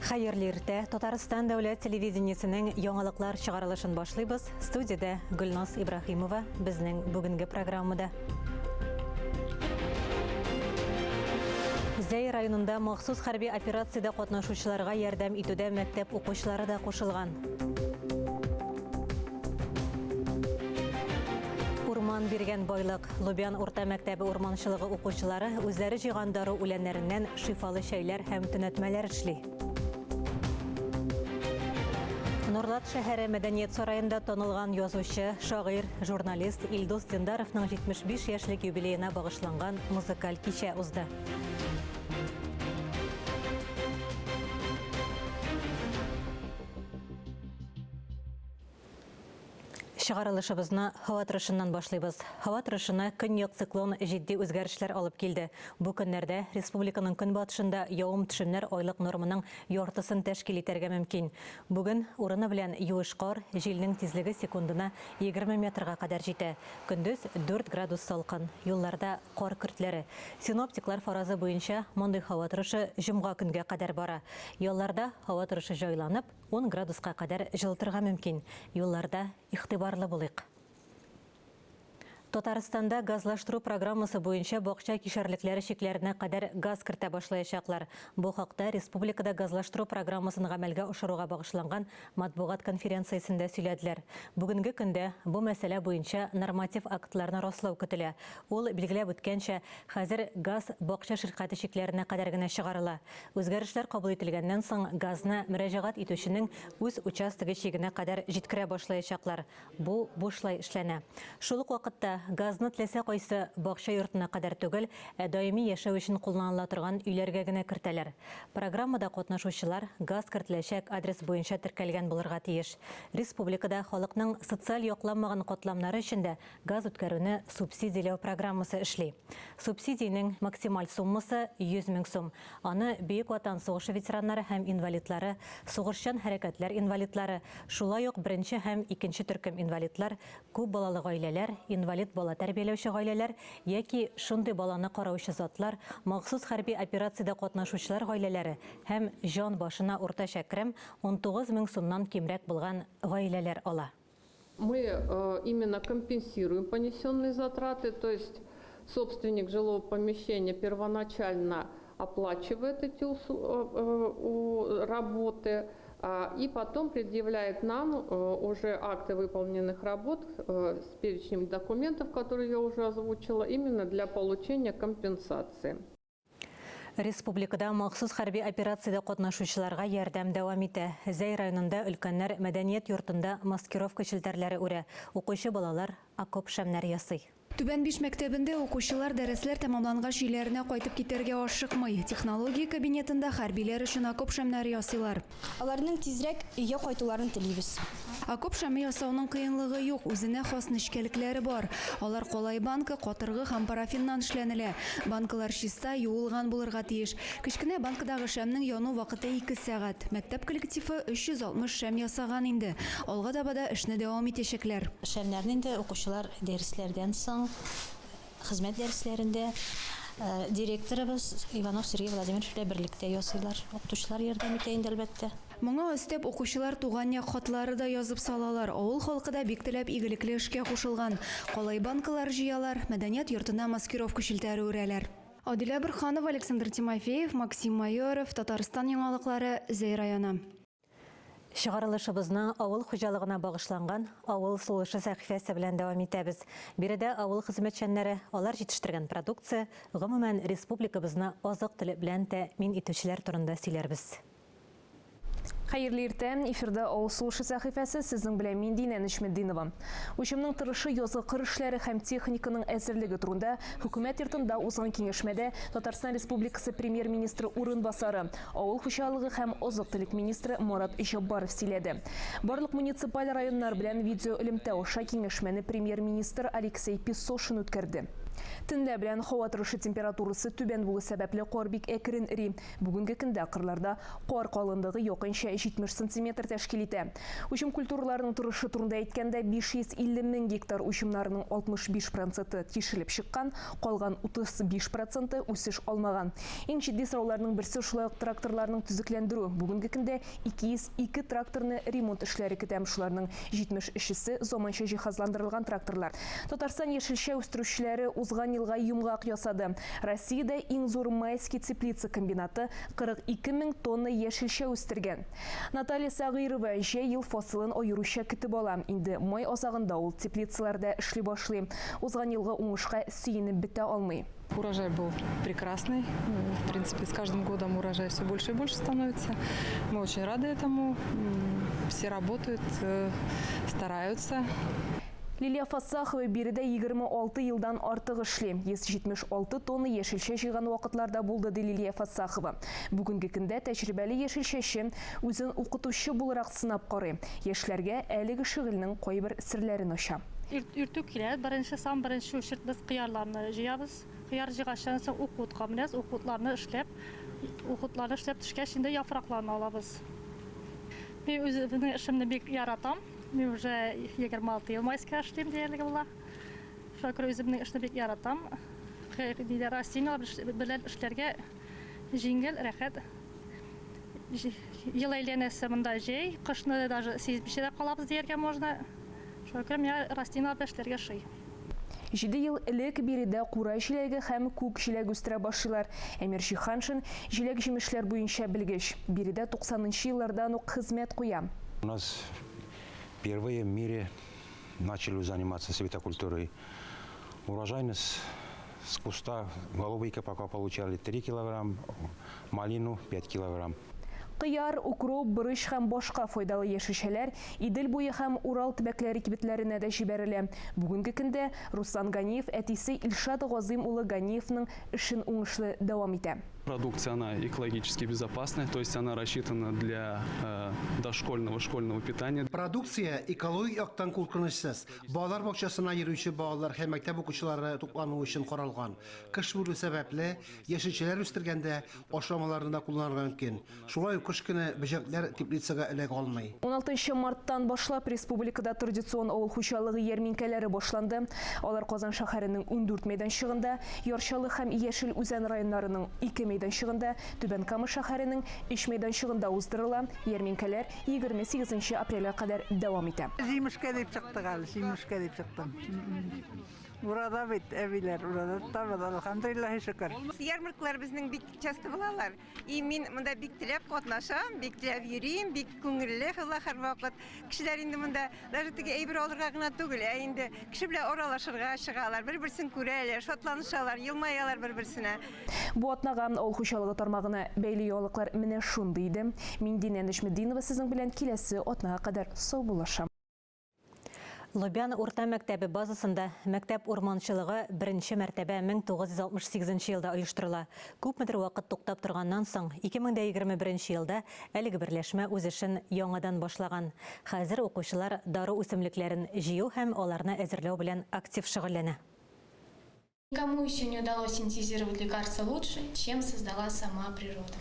Хәерле иртә. Татарстан дәүләт телевидениесенең яңалыклар чыгарылышын башлыйбыз. Студиядә Гөлназ Ибраһимова безнең бүгенге программада. Зәй районында махсус хәрби операциядә катнашучыларга ярдәм итүдә мәктәп укучылары да кушылган. Урман биргән байлык. Лубян урта мәктәбе урманчылыгы укучылары үзләре җыйган дару үләннәреннән шифалы чәйләр һәм төнәтмәләр эшли. Нурлат шәһәре мәдәният сараенда танылган язучы, шагыйрь, журналист Илдус Диндаровның 75 яшьлек юбилеена багышланган музыкаль кичә узды. Чыгарылышыбызны һава торышыннан башлыйбыз. Һава торышына көньяк циклон җитди үзгәрешләр алып килде. Бу көннәрдә республиканың көнбатышында явым-төшемнәр айлык норманың яртысын тәшкил итәргә мөмкин. Бүген урыны белән юеш кар, җилнең тизлеге секундына 20 метрга кадәр җитә. Көндез 4 градус салкын, юлларда кар көртләре. Синоптиклар фаразы буенча, мондый һава торышы җомга көнгә кадәр бара. Ялларда һава торышы җайланып, 10 градуска кадәр җылытырга мөмкин. Юлларда игътибарлы булыйк. Татарстанда газлаштыру программасы буенча бакча кишәрлекләре чикләренә кадәр газ кертә башлаячаклар. Бу хакта республикада газлаштыру программасын гамәлгә ашыруга багышланган матбугат конференциясендә сөйләделәр. Бүгенге көндә бу мәсьәлә буенча норматив актларны раслау көтелә. Ул билгеләп үткәнчә, хәзер газ бакча ширкате чикләренә кадәр генә чыгарыла. Үзгәрешләр кабул ителгәннән соң газны мөрәҗәгать итүченең үз участогы чигенә кадәр җиткерә башлаячаклар. Бу бушлай эшләнә. Шул ук вакытта газны теләсә кайсы бакча йортына кадәр түгел, ә даими яшәү өчен кулланыла торган өйләргә генә кертәләр. Программада катнашучылар газ кертеләчәк адрес буенча теркәлгән булырга тиеш. Республикада халыкның социаль якланмаган катламнары өчен дә газ үткәрүне субсидияләү программасы эшли. Субсидиянең максималь суммасы, 100 мең сум. Аны Бөек Ватан сугышы ветераннары һәм инвалидлары, сугышчан хәрәкәтләр инвалидлары, шулай ук беренче һәм икенче төркем инвалидлар, күп балалы гаиләләр, инвалид бала тәрбияләүче гаиләләр яки шундый баланы караучы затлар, махсус хәрби операциядә катнашучылар гаиләләре һәм җан башына уртача керем 19 мең сумнан кимрәк булган гаиләләр ала. Мы именно компенсируем понесенные затраты, то есть собственник жилого помещения первоначально оплачивает эти работы и потом предъявляет нам уже акты выполненных работ с перечнем документов, которые я уже озвучила, именно для получения компенсации. Республикада махсус хәрби операциядә катнашучыларга ярдәм дәвам итә. Зәй районында өлкәннәр мәдәният йортында маскировка челтәрләре үрә. Укучы балалар окоп шәмнәр ясый. Түбән Биш мәктәбендә укучылар дәресләр тәмамлангач өйләренә кайтып китәргә ашыкмый. Технология кабинетында хәрбиләр өчен окоп шәмнәре ясыйлар. Аларның тизрәк өйгә кайтуларын телибез. Окоп шәме ясауның кыенлыгы юк, үзенә хас нечкәлекләре бар. Алар калай банка, катыргы һәм парафиннан эшләнелә. Банкалар чиста, юылган булырга тиеш. Кечкенә банкадагы шәмнең яну вакыты ике сәгать. Мәктәп коллективы 360 шәм ясаган инде. Алга таба да эшне дәвам итәчәкләр. Шәмнәрне инде укучылар дәресләрдән соң, хезмәт дәресләрендә директорыбыз Иванов Сергей Владимирович белән берлектә ясыйлар. Укытучылар ярдәм итә инде, әлбәттә. Моңа өстәп, укучылар туган як хатлары да язып салалар. Авыл халкы да бик теләп игелекле эшкә кушылган. Калай банкалар җыялар, мәдәният йортына маскировка челтәре үрәләр. Адилә Борһанова, Александр Тимофеев, Максим Майоров, Татарстан яңалыклары, Зәй районы. Чыгарылышыбызны авыл хуҗалыгына багышланган Авыл сулышы сәхифәсе белән дәвам итәбез. Биредә авыл хезмәтчәннәре, алар җитештергән продукция, гомумән, республикабызны азык-төлек белән тәэмин итүчеләр турында сөйләрбез. Хәерле иртә! Эфирда Авыл сулышы сәхифәсе, сезнең белән мин Динә Нечметдинова. Уҗымның торышы, язгы кыр эшләре һәм техниканың әзерлеге турында Хөкүмәт йортында узган киңәшмәдә Татарстан Республикасы Премьер-министры урынбасары, Авыл хуҗалыгы һәм азык-төлек министры Марат Җәббаров сөйләде. Барлык муниципаль районнар белән видеоэлемтә аша киңәшмәне премьер-министр Алексей Песошин үткәрде. Төнлә белән һава торышы температурасы түбән булу сәбәпле кар бик әкрен эри. Бүгенге көндә кырларда кар калынлыгы якынча 70 сантиметр тәшкил итә. Уҗым культураларының торышы турында әйткәндә, 550 мең гектар уҗымнарының 65 проценты тишелеп чыккан, калган 35 проценты үсеш алмаган. Иң җитди сорауларның берсе шулай ук тракторларның төзекләндерү. Бүгенге көндә 202 тракторны ремонт эшләре көтә. Шуларның 73-се заманча җиһазландырылган тракторлар. Татарстан яшелчә үстерүчеләре узган елга йомгак ясады. Россиядә иң зур Майский теплица комбинаты 42 мең тонна яшелчә үстергән. Наталья Сагыйрова җәй ел фасылын аеруча көтеп ала. Инде май азагында ул теплицаларда эшли башлый. Узган елгы уңышка сөенеп бетә алмый. Урожай был прекрасный. В принципе, с каждым годом урожай все больше и больше становится. Мы очень рады этому. Все работают, стараются. Лилия Фасахова биредә 26 елдан артык эшли. 176 тонна яшелчә җыйган вакытлар да булды, ди Лилия Фасахова. Бүгенге көндә тәҗрибәле яшелчәче үзен укытучы буларак сынап карый. Яшьләргә әлеге шөгыльнең кайбер серләрен ача. Иртүк килә, беренче сан, беренче очерт без кыярларны җыябыз. Кыяр җыйгачтан соң укутка менәбез, укутларны эшләп төшкәч инде яфракларны алабыз. Мин үземнең эшемне бик яратам. Мин уже 26 ел майская эшлим диярлек була. Шуңа күрә үземнең эшне бик яратам. Растениелар белән эшләргә җиңел, рәхәт. Ел әйләнәсе монда җәй, кышны даже сизмичә дә калабыз дияргә можно. Шуңа күрә миңа растениелар белән эшләргә ошый. 7 ел элек биредә кура җиләге һәм күк җиләге үстерә башлыйлар. Әмир Җиһаншин җиләк җимешләр буенча белгеч. Биредә 90 еллардан ук хезмәт куя. У нас впервые в мире начали заниматься светокультурой. Урожайность с куста голубика пока получали 3 килограмм, малину 5 килограмм. Кыяр, укроп, борыч һәм башка файдалы яшелчәләр Идел буе һәм Урал төбәкләре кибетләренә дә җибәрелә. Бүгенге көндә Руслан Ганиев әтисе Илшат Газыйм улы Ганиевның эшен уңышлы дәвам итә. Продукция, она экологически безопасная, то есть она рассчитана для дошкольного, школьного питания. Продукция экологик яктан куркынычсыз. Балалар бакчасына йөрүче балалар һәм мәктәп укучылары туклануы өчен каралган. Кыш булу сәбәпле, яшелчәләр үстергәндә ашламаларны да кулланырга мөмкин. Шулай ук кыш көне бөҗәкләр теплицага эләгә алмый. 16 марттан башлап республикада традицион авыл хуҗалыгы ярминкәләре башланды. Алар Казан шәһәренең 14 мәйданчыгында, Яр Чаллы һәм Яшел Үзән районнарының 2 мәйданчыгында, Түбән Кама шәһәренең 3 мәйданчыгында уздырыла. Ярминкәләр 28 апрельгә кадәр дәвам итә. Җимешкә дип чыктык әле, җимешкә дип чыктым. Урада бит, әбиләр, урада тотабыз, алхамдулиллаһи шөкер. Ярмаркалар безнең бик часто булалар. И мин монда бик теләп катнашам, бик теләп йөрим, бик күңелле була һәрвакыт. Кешеләр инде монда даже теге әйбер алырга гына түгел, ә инде кеше белән аралашырга чыгалар, бер-берсен күрәләр, шатланышалар, елмаялар бер-берсенә. Бу атнага авыл хуҗалыгы тармагына бәйле яңалыклар менә шундый иде. Мин Динә Нәҗметдинова сезнең белән киләсе атнага кадәр саубуллашам. Лубян урта мәктәбе базасында мәктәп урманчылыгы беренче мәртәбә 1968 елда оештырыла. Күпмедер вакыт туктап торганнан соң 2021 елда әлеге берләшмә үз эшен яңадан башлаган. Хәзер укучылар дару үсемлекләрен җыю һәм аларны әзерләү белән актив шөгыльләнә. Никому еще не удалось синтезировать лекарства лучше, чем создала сама природа.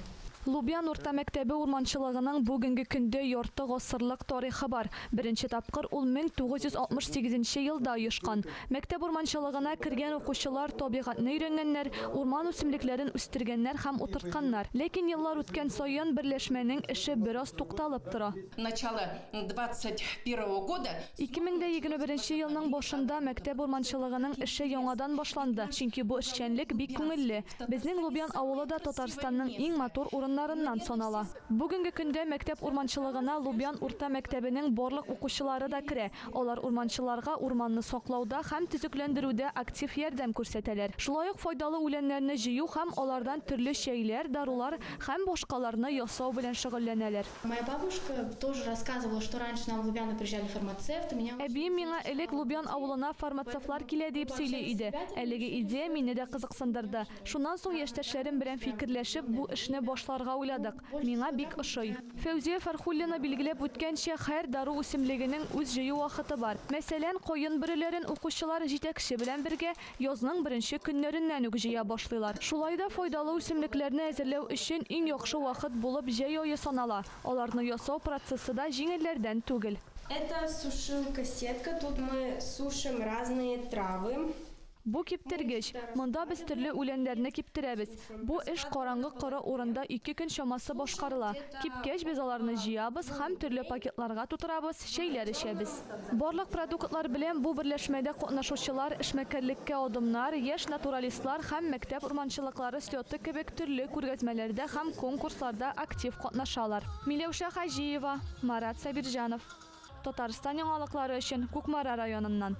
Лубян урта мәктәбе урманчылыгының бүгенге көндә ярты гасырлык тарихы бар. Беренче тапкыр ул 1968 елда оешкан. Мәктәп урманчылыгына кергән укучылар табигатьне өйрәнгәннәр, урман үсемлекләрен үстергәннәр һәм утыртканнар. Ләкин еллар үткән саен берләшмәнең эше бераз тукталып тора. Начало 21 года. 2021 елның башында мәктәп урманчылыгының эше яңадан башланды. Чөнки бу эшчәнлек бик күңелле. Безнең Лубян авылы да Татарстанның иң матур урыннарыннан санала. Бүгенге көндә мәктәп урманчылыгына Лубян урта мәктәбенең барлык укучылары да керә. Алар урманчыларга урманны саклауда һәм төзекләндерүдә актив ярдәм күрсәтәләр. Шулай ук файдалы үләннәрне җыю һәм алардан төрле чәйләр, дарулар һәм башкаларны ясау белән шөгыльләнәләр. Моя бабушка тоже рассказывала, что раньше нам в Лубяны приезжали фармацевты. Меня Әбием миңа элек Лубян авылына фармацевтлар килә дип сөйли иде. Әлеге идея мине дә кызыксындырды. Шуннан соң яшьтәшләрем белән фикерләшеп бу эшне башларга катнашырга уйладык. Миңа бик ошый. Фәүзия Фәрхуллина билгеләп үткәнчә, һәр дару үсемлегенең үз җыю вакыты бар. Мәсәлән, каен бөреләрен укучылар җитәкче белән бергә язның беренче көннәреннән үк җыя башлыйлар. Шулай да файдалы үсемлекләрне әзерләү өчен иң яхшы вакыт булып җәй ае санала. Аларны ясау процессы да җиңелләрдән түгел. Это сушилка-сетка. Тут мы сушим разные травы. Бу киптергеч. Монда без төрле үләннәрне киптерәбез. Бу эш караңгы коры урында ике көн чамасы башкарыла. Кипкәч, без аларны җыябыз һәм төрле пакетларга тутырабыз, чәйләр эчәбез. Барлык продуктлар белән бу берләшмәдә катнашучылар Эшмәкәрлеккә адымнар, Яшь натуралистлар һәм Мәктәп урманчылыклары слеты кебек төрле күргәзмәләрдә һәм конкурсларда актив катнашалар. Миләүшә Хаҗиева, Марат Сабирҗанов. Татарстан яңалыклары өчен Кукмара районыннан.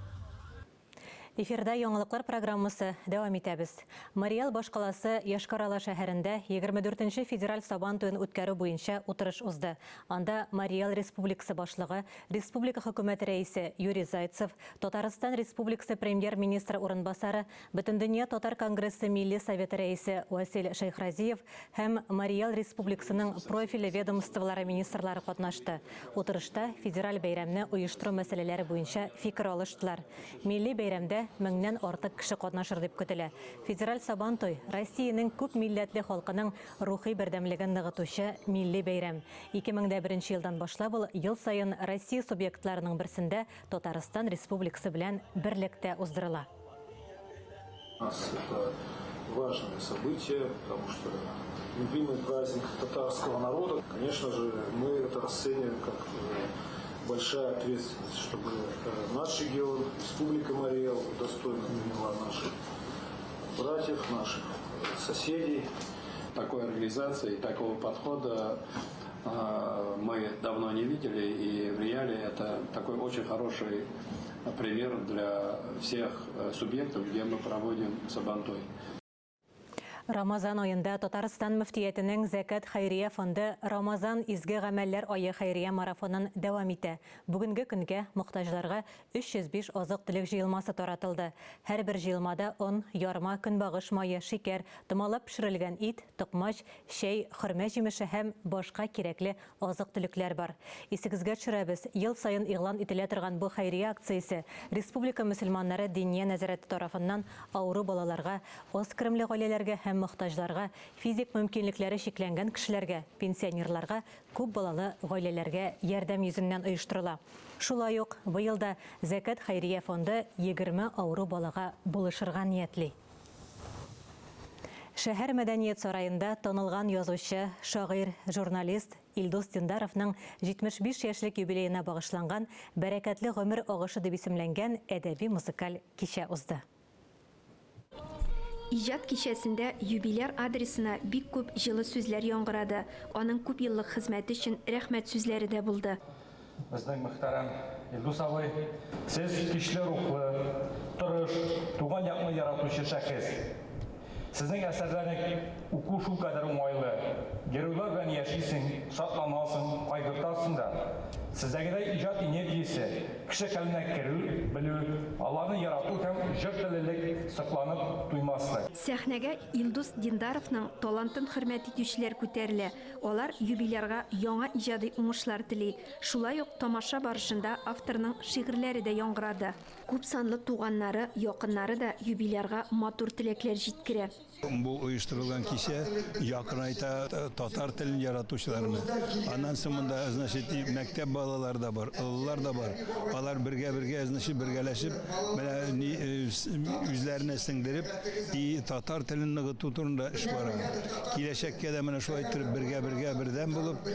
Эфирда яңалыклар программасы дәвам итәбез. Марий Эл башкаласы Йошкар-Ола шәһәрендә 24 нче федераль Сабан туен үткәрү буенча утырыш узды. Анда Марий Эл Республикасы Башлыгы, республика Хөкүмәте Рәисе Юрий Зайцев, Татарстан Республикасы Премьер-министры урынбасары, Бөтендөнья татар конгрессы Милли советы рәисе Васил Шәйхразиев һәм Марий Эл Республикасының профильле ведомстволары министрлары катнашты. Утырышта федераль бәйрәмне оештыру мәсьәләләре буенча фикер алыштылар. Милли бәйрәмдә меңнән артык кеше катнашыр дип көтелә. Федераль Сабантуй, Россиянең күп милләтле халкының рухи бердәмлеген ныгытучы милли бәйрәм. 2001 нче елдан башлап ул ел саен Россия субъектларының берсендә Татарстан Республикасы белән берлектә уздырыла. Нас это важное событие, потому что любимый праздник татарского народа. Конечно же, мы это расцениваем как э, большая ответственность, чтобы э, наш регион, Республика Марий Эл, достойно приняла наших братьев, наших соседей. Такой организации, такого подхода э, мы давно не видели, и в реале это такой очень хороший пример для всех э, субъектов, где мы проводим Сабантуй. Рамазан аенда Татарстан мөфтиятенең Зәкят хәйрия фонды Рамазан изге гамәлләр ае хәйрия марафонын дәвам итә. Бүгенге көнгә мохтаҗларга 305 азык-төлек җыелмасы таратылды. Һәрбер җыелмада он, ярма, көнбагыш мае, шикәр, томалап пешерелгән ит, токмач, чәй, хөрмә җимеше һәм башка кирәкле азык-төлекләр бар. Исегезгә төшерәбез, ел саен игълан ителә торган бу хәйрия акциясе республика мөселманнары Диния нәзарәте тарафыннан авыру балаларга, аз керемле гаиләләргә һәм мохтаҗларга, физик мөмкинлекләре чикләнгән кешеләргә, пенсионерларга, күп балалы гаиләләргә ярдәм йөзеннән оештырыла. Шулай ук быел да Зәкят хәйрия фонды 20 авыру балага булышырга ниятли. Шәһәр мәдәният сараенда танылган язучы, шагыйрь, журналист Илдус Диндаровның 75 яшьлек юбилеена багышланган Бәрәкәтле гомер агышы дип исемләнгән әдәби-музыкаль кичә узды. Иҗат кичәсендә юбиляр адресына бик күп җылы сүзләр яңгырады, аның күпьеллык хезмәте өчен рәхмәт сүзләре дә булды. Безнең мөхтәрәм Илдус абый, сез көчле рухлы, тырыш, туган якны яратучы шәхес. Сезнең әсәрләрне уку шулкадәр уңайлы. Геройлар белән яшисең, шатланасың, кайгыртасың да. Сездәгедәй иҗат энергиясе, кеше хәленә керү белү, аларны ярату һәм җыр теллелек сокланып туймаслык. Сәхнәгә Илдус Диндаровның талантын хөрмәт итүчеләр күтәрелә. Алар юбилярга яңа иҗади уңышлар тели. Шулай ук тамаша барышында авторның шигырьләре дә яңгырады. Күпсанлы туганнары, якыннары да юбилярга матур теләкләр җиткерә. Бу оештырылган кичә якынайта татар телен яратучыларны. Аннан соң монда, значит, мәктәп балалары да бар, олылар да бар. Алар бергә-бергә, значит, бергәләшеп, менә ни үзләренә сеңдереп, и татар телен ныгыту турында эш бара. Киләчәккә дә менә шулай иттереп бергә-бергә бердәм булып,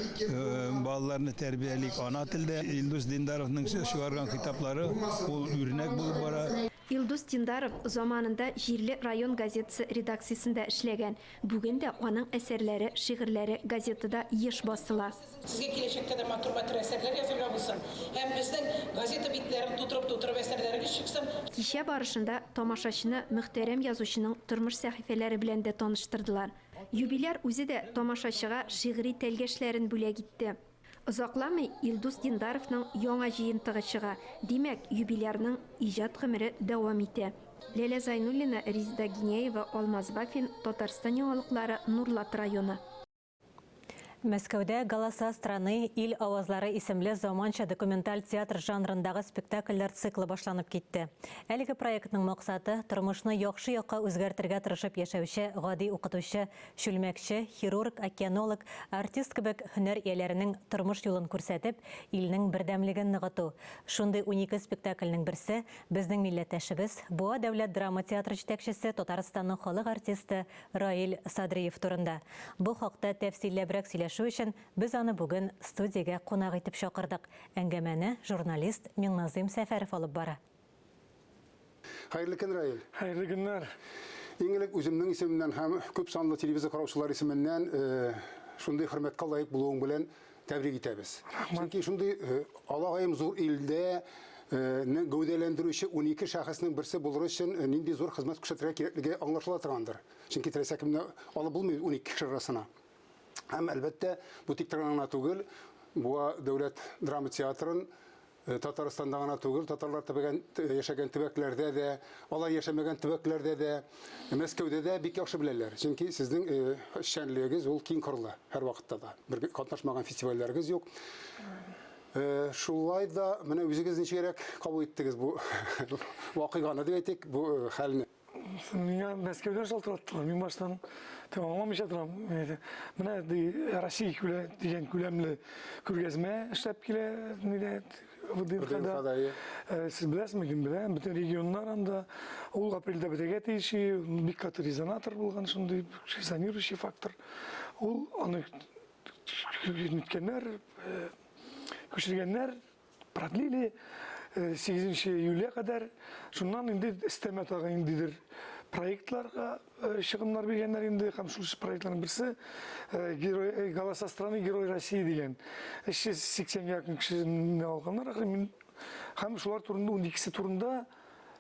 балаларны тәрбиялик ана телдә. Илдус Диндаровның чыгарган китаплары ул үрнәк булып бара. Илдус Диндаров заманында җирле район газетасы редакциясендә эшләгән. Бүген дә аның әсәрләре, шигырьләре газетада еш басыла. Сезгә киләчәктә дә матур-матур әсәрләр язарга булсын һәм безнең газета битләрен тутырып-тутырып әсәрләрегез чыксын. Кичә барышында тамашачыны мөхтәрәм язучының тормыш сәхифәләре белән дә таныштырдылар. Юбиляр үзе дә тамашачыга шигъри тәлгәшләрен бүләк итте. Озакламый Илдус Диндаровның яңа җыентыгы чыга. Димәк, юбилярның иҗат гомере дәвам итә. Ләлә Зайнуллина, Резеда Гиняева, Алмаз Вафин, Татарстан яңалыклары, Нурлат районы. Мәскәүдә Голоса страны, Ил авазлары исемле заманча документаль театр жанрындагы спектакльләр циклы башланып китте. Әлеге проектның максаты, тормышны яхшы якка үзгәртергә тырышып яшәүче гади укытучы, чүлмәкче, хирург, океанолог, артист кебек һөнәр ияләренең тормыш юлын күрсәтеп, илнең бердәмлеген ныгыту. Шундый 12 спектакльнең берсе, безнең милләттәшебез, Буа дәүләт драма театры җитәкчесе, Татарстанның халык артисты Раил Садриев турында. Бу хакта тәфсилләбрәк сөйләшү өчен без аны бүген студиягә кунак итеп чакырдык. Әңгәмәне журналист Миңназыйм Сәфәров алып бара. Хәерле көн, Раил. Хәерле көннәр. Иң элек үземнең исемемнән һәм күп санлы телевизор караучылар исеменнән шундый хөрмәткә лаек булуың белән тәбрик итәбез. Чөнки шундый алагаем зур илдә гәүдәләндерүче 12 шәхеснең берсе булыр өчен нинди зур хезмәт күрсәтергә кирәклеге аңлашыла торгандыр. Чөнки теләсә кемне алып булмый 12 кеше арасына. Һәм, әлбәттә, бу тик торган гына түгел, Буа дәүләт драма театрын Татарстанда гына түгел, татарлар төбәгән, яшәгән төбәкләрдә дә, алар яшәмәгән төбәкләрдә дә, Мәскәүдә дә бик яхшы беләләр. Чөнки сезнең эшчәнлегегез ул киң кырлы һәрвакытта да. Бер катнашмаган фестивальләрегез юк. Шулай да менә үзегез ничегрәк кабул иттегез бу вакыйганы дип әйтик, бу хәлне? Миңа Мәскәүдән шалтыраттылар. Мин баштан аңламыйча торам. Менә ди Россия күлә дигән күләмле күргәзмә эшләп килә нидә ВДНХда. Сез беләсезме, кем белә, бөтен регионнар анда. Ул апрельдә бетәргә тиеш, бик каты резонатор булган шундый резонирующий фактор. Ул аны ниткәннәр, күчергәннәр, продлили 8 июльгә кадәр. Шуннан инде өстәмә тагы ниндидер проектларга чыгымнар биргәннәр инде. Һәм шул проектларның берсе Герой, Голоса страны, Герой России дигән. 380 якын кешене алганнар. Ахры мин һәм шулар турында 12-се турында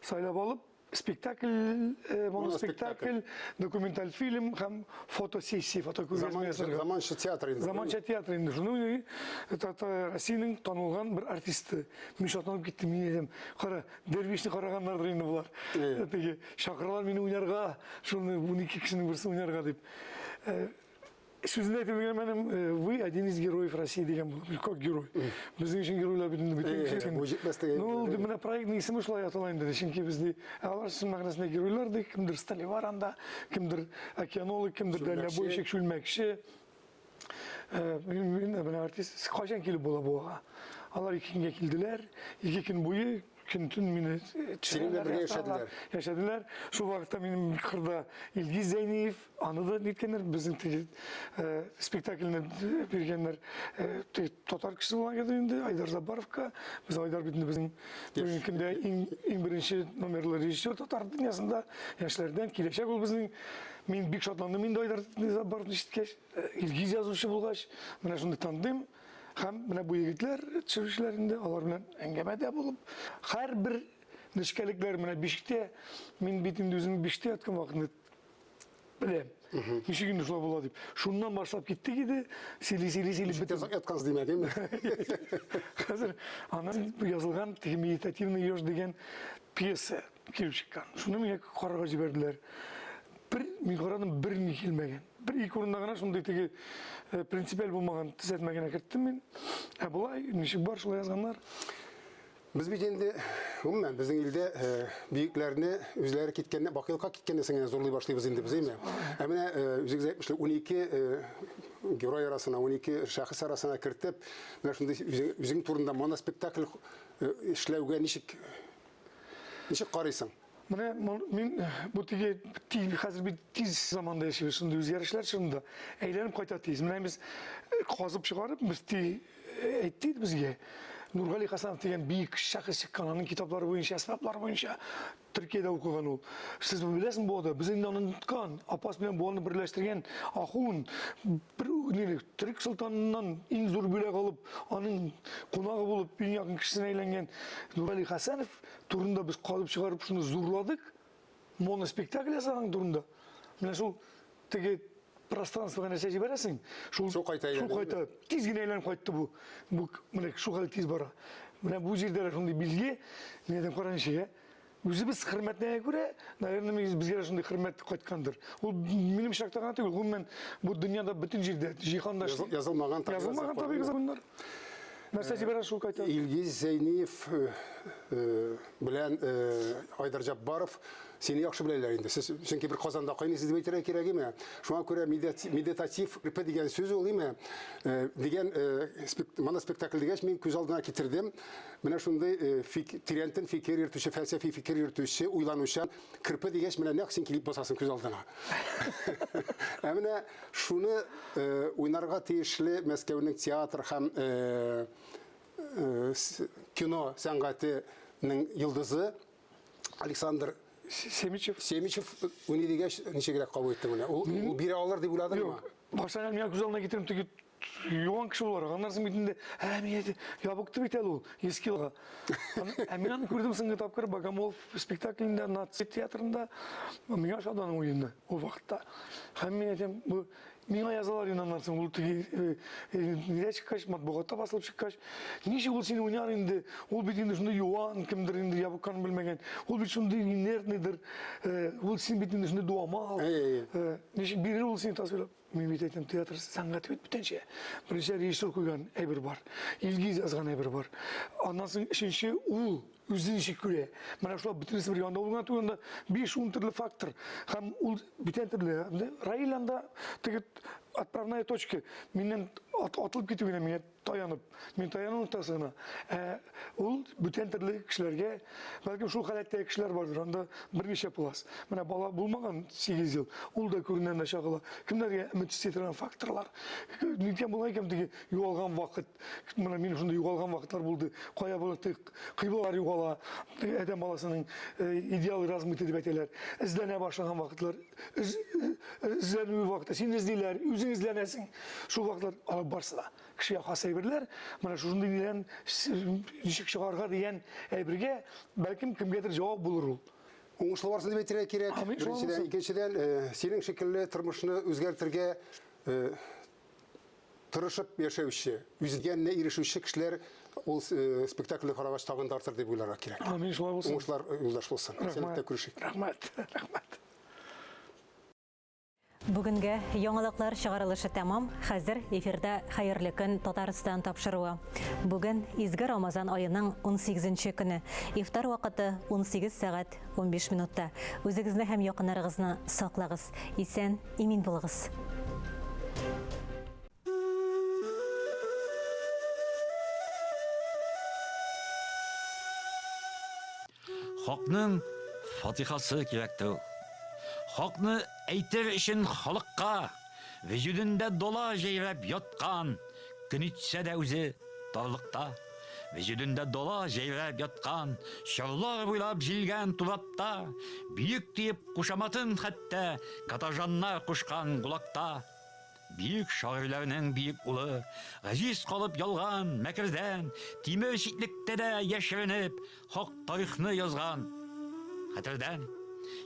сайлап алып спектакль, моноспектакль, документаль фильм һәм фотосессия, фотокүргәзмә ясарга. Заманча театр инде. Заманча театр инде. Шуны Россиянең танылган бер артисты. Мин шатланып киттем, мин әйтәм, кара, Дәрвишне караганнардыр инде болар. Теге чакыралар мине уйнарга, шуны 12 кешенең берсе уйнарга дип. Сүзен әйтеп өлгермәдем, вы один из героев России дигән булып, как герой. Безнең өчен геройлар бит инде бөтен кеше. Бу җитмәс дигән. Ну, ул менә проектның исеме шулай атала инде, чөнки без ди, алар чын мәгънәсендә геройлар ди, кемдер столевар анда, кемдер океанолог, кемдер дальнобойщик, чүлмәкче. Мин менә артист, кайчан килеп була Буага? Алар ике көнгә килделәр, ике көн буе көн-төн мине Синең белән бергә яшәделәр. Яшәделәр. Шул вакытта минем кырда Илгиз Зәйниев, аны да ниткәннәр, безнең теге спектакльне биргәннәр. Теге татар кешесе булган иде инде, Айдар Заббаровка. Без Айдар бит инде безнең бүгенге көндә иң, иң беренче номерлы режиссер татар дөньясында, яшьләрдән киләчәк ул безнең. Мин бик шатландым инде Айдар Заббаровны ишеткәч. Илгиз язучы булгач, менә шундый тандем. Һәм менә бу егетләр, төшерүчеләр инде, алар белән әңгәмәдә булып, һәрбер нечкәлекләр менә бишектә, мин бит инде үзем биштә яткан вакытны беләм. Ничек инде шулай була дип. Шуннан башлап киттек иде, сөйли, сөйли, сөйли бетеп. Озак яткансыз димәк, әйме? Хәзер аннан язылган теге медитативный еж дигән пьеса килеп чыккан. Шуны миңа карарга җибәрделәр. Бер мин карадым, бер ни килмәгән. Бер ике урында гына шундый теге принципиаль булмаган төзәтмә генә керттем мин. Ә болай ничек бар, шулай язганнар. Без бит инде, гомумән, безнең илдә бөекләрне үзләре киткәннән, бакыйлыкка киткәннән соң генә зурлый башлыйбыз инде без, әйме? Ә менә үзегез әйтмешли, 12 герой арасына, 12 шәхес арасына кертеп, менә шундый үзең турында моноспектакль эшләүгә ничек карыйсың? Менә мин бу теге тиз, хәзер бит тиз заманда яшибез, шундый үзгәрешләр чорында әйләнеп кайта тиз. Менә без казып чыгарып, мөфти әйтте иде безгә, Нургали Хасанов дигән бөек шәхес чыккан, аның китаплары буенча, әсбаплары буенча Төркиядә укыган ул. Сез беләсезме бу ада? Без инде аны оныткан. Апас белән Буаны берләштергән ахун, бер ниле, төрек солтаныннан иң зур бүләк алып, аның кунагы булып, иң якын кешесенә әйләнгән Нургали Хасанов турында без казып чыгарып шуны зурладык. Моноспектакль ясаган турында. Менә шул теге пространствога нәрсә җибәрәсең, шул шул кайта, шул кайта. Тиз генә әйләнеп кайтты бу. Бу менә шул хәл тиз бара. Менә бу җирдә дә шундый билге, нидән кара ничек, ә? Үзебез хөрмәтләгәнгә күрә, наверное, безгә дә шундый хөрмәт кайткандыр. Ул минем очракта гына түгел, гомумән, бу дөньяда бөтен җирдә, җиһанда Язылмаган табигый Язылмаган табигый законнар. Нәрсә җибәрә, шул кайта. Илгиз Зәйниев э, э, белән э, Айдар Җаббаров сине яхшы беләләр инде. Сез чөнки бер Казанда кайныйсыз дип әйтергә кирәк име? Шуңа күрә медитатив РП дигән сүз ул име? Дигән моноспектакль дигәч, мин күз алдына китердем. Менә шундый э, фик, тирәнтен фикер йөртүче, фәлсәфи фикер йөртүче, уйланучан керпе дигәч, менә нәкъ син килеп басасың күз алдына. Ә менә шуны э, уйнарга тиешле Мәскәүнең театр һәм э, кино сәнгатенең йолдызы Александр Семичев. Семичев уйный дигәч, ничегрәк кабул иттең менә? Ул, ул бирә алыр дип уйладыңмы? Юк, башта миңа күз алдына китердем, теге юан кеше буларак. Аннан соң бит инде, ә, мин әйтә, ябыкты бит әле ул, 100 килога. Ә мин аны күрдем соңгы тапкыр Богомолов спектаклендә, Наци театрында. Миңа ошады аның уены ул вакытта. Һәм мин әйтәм, бу миңа язалар инде аннан соң, ул теге э, э, нидә чыккач, матбугатта басылып чыккач, ничек ул сине уйнар инде, ул бит инде шундый юан, кемдер инде ябыкканын белмәгән, ул бит шундый инертныйдыр, э, ул син бит инде шундый дуамал, ничек бирер ул сине тасвирлап. Мин бит әйтәм, театр сәнгате бит бүтәнчә. Беренче режиссер куйган әйбер бар. Илгиз язган әйбер бар. Аннан соң өченче ул үзе ничек күрә. Менә шулар бөтенесе бергә анда ул гына түгел, анда 5-10 төрле фактор. Һәм ул бүтән төрле. Раил анда теге отправная точка. Миннән атылып китү генә миңа таянып, мин таяну ноктасы гына. Ә ул бүтән төрле кешеләргә, бәлкем шул халәттәге кешеләр бардыр, анда берничә пласт. Менә бала булмаган 8 ел, ул да күренә дә чагыла. Кемнәргә өмет өсти торган факторлар. Ниткән була икән теге югалган вакыт. Менә минем шундый югалган вакытлар булды. Кая була кыйблалар югала. Адәм баласының э, идеалы размыты дип әйтәләр. Эзләнә башлаган вакытлар, эзләнү вакыты. Син эзлиләр, үзең эзләнәсең. Шул вакытлар алар барсы да кешегә хас әйберләр. Менә шушындый нидән ничек чыгарга дигән әйбергә бәлкем кемгәдер җавап булыр ул. Уңышлы барсын дип әйтергә кирәк. Беренчедән, икенчедән, э, синең шикелле тормышны үзгәртергә э, тырышып яшәүче, үзгәненә ирешүче кешеләр ул э, спектакльне карагач тагын да артыр дип уйларга кирәк. Амин, шулай булсын. Уңышлар юлдаш булсын. Рәхмәт. Күрешик. Рәхмәт. Рәхмәт. Бүгенге яңалыклар чыгарылышы тәмам. Хәзер эфирда Хәерле көн Татарстан тапшыруы. Бүген изге Рамазан аеның 18 көне. Ифтар вакыты 18 сәгать 15 минутта. Үзегезне һәм якыннарыгызны саклагыз. Исән, имин булыгыз. Хакның фатихасы кирәктер. Хакны әйтер өчен халыкка, вөҗүдендә дола җәйрәп яткан, көн итсә дә үзе тарлыкта. Вөҗүдендә дола җәйрәп яткан, чорлар буйлап җилгән турапта, бөек диеп кушаматын хәтта катажаннар кушкан гулакта. Бөек шагыйрьләрнең бөек улы, газиз калып ялган мәкердән, тимер читлектә дә яшеренеп, хак тарихны язган. Хәтердән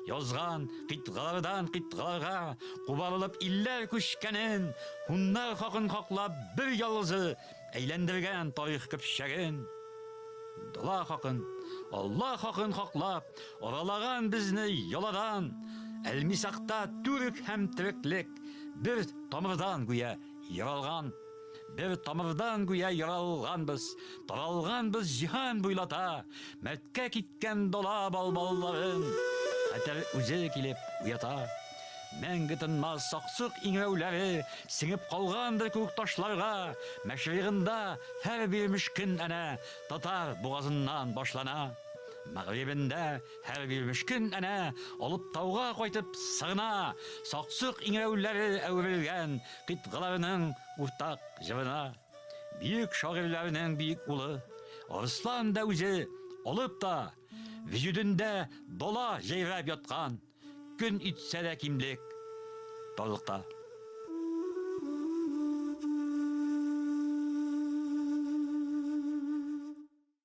язган кыйтгалардан кыйтгаларга кубарылып илләр күчкәнен, һуннар хакын хаклап бер ялгызы әйләндергән тарих көпчәген. Дала хакын, Алла хакын хаклап, аралаган безне яладан, Әлмисакта түрек һәм тереклек бер тамырдан гүя яралган. Бер тамырдан гүя яралганбыз, таралганбыз җиһан буйлата, мәрткә киткән дала балбалларын хәтер үзе килеп уята. Мәңге тынмас саксык иңрәүләре сеңеп калгандыр күк ташларга, мәшригында һәр бирмеш көн әнә татар бугазыннан башлана. Мәгърибендә һәр бирмеш көн әнә алып тауга кайтып сыгына, саксык иңрәүләре әверелгән кыйтгаларының уртак җырына. Бөек шагыйрьләрнең бөек улы Арыслан да үзе алып та вөҗүдендә дала җәйрәп яткан көн итсә дә кимлек тарлыкта.